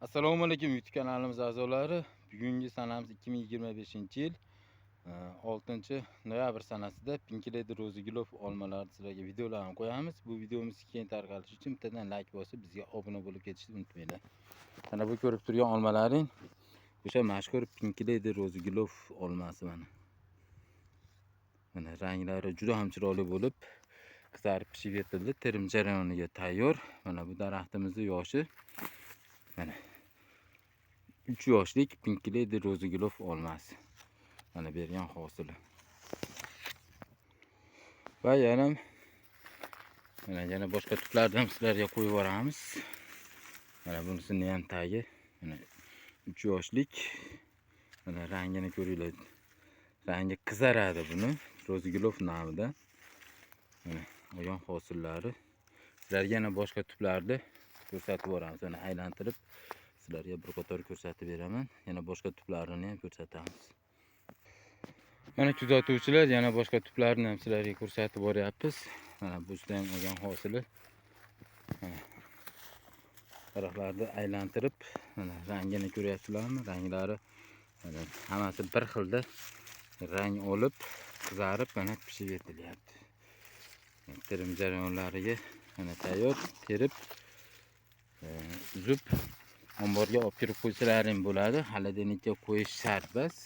Assalomu alaykum YouTube kanalimiz a'zolari. Bugungi sanamiz 2025-yil 6 noyabr sanasida Pink Lady Ro'zigulov olmalarini sizlarga videolarni qo'yamiz. Bu videomiz keng tarqalishi uchun bittadan like bosib, bizga obuna bo'lib ketishni unutmanglar. Mana bu ko'rib turgan olmalaring o'sha mashhur Pink Lady Ro'zigulov olmasi mana. Mana ranglari juda ham chiroyli bo'lib, qizarib pishib yetildi. Terim jarayoniga tayyor. Mana bu daraxtimizning yoshi mana 3 yoshlik Pink Lady Ro'zigulov olmasi. Mana bergan hosili. Va yana mana yana boshqa tuplarni ham sizlarga qo'yib yuboramiz. Mana bunisini ham tagi mana 3 yoshlik. Mana rangini ko'ringlar. Rangi qizaradi buni. Ro'zigulov nomida. Mana olgan hosillari. Sizlarga yana boshqa tuplarni ko'rsatib boramiz. Mana aylantirib sizlarga bir qator ko'rsatib beraman. Yana boshqa tuplarini ham ko'rsatamiz. Mana kuzatuvchilar, yana boshqa tuplarni ham sizlarga ko'rsatib boryapmiz. Mana busida ham olgan hosili. Mana daraxtlarni aylantirib, mana rangini ko'ryapsizlarmi? Ranglari mana hammasi bir xilda rang olib, qizarib, mana pishib yetilyapti. Terim jarayonlariga mana tayyor, terib, uzib omborga olib kirib qo'ysalaring bo'ladi. Холодильник ka qo'yish shart emas.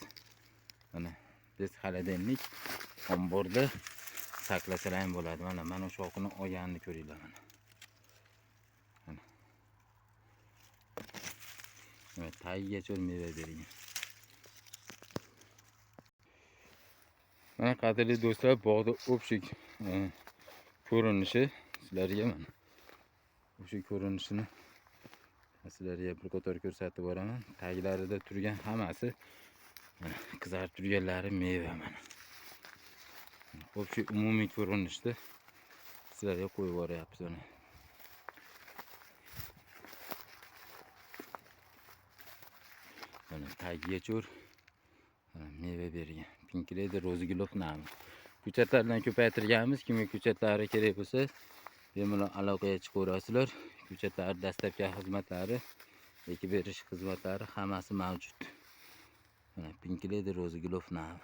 Mana biz холодильник omborda saqlasalar ham bo'ladi. Mana mana shoxini olganini ko'ringlar mana. Mana. Mana tagigacha meva bergan. Mana qadrli do'stlar, bog'da общий ko'rinishi sizlarga mana. Общий ko'rinishini sizlarga bir qator ko'rsatib boraman. Taglarida turgan hammasi mana qizarib turganlari meva mana. Общий umumiy ko'rinishda sizlarga qo'yib boryapmiz mana. Mana tagigacha mana meva bergan. Pink Lady Ro'zigulov nomi. Ko'chatlardan ko'paytirganmiz. Kimga ko'chatlari kerak bo'lsa, bemalol aloqaga chiqaverasizlar. Ko'chatlar dastlabki xizmatlari, ekib berish xizmatlari hammasi mavjud. Mana Pink Lady Ro'zigulov nomi.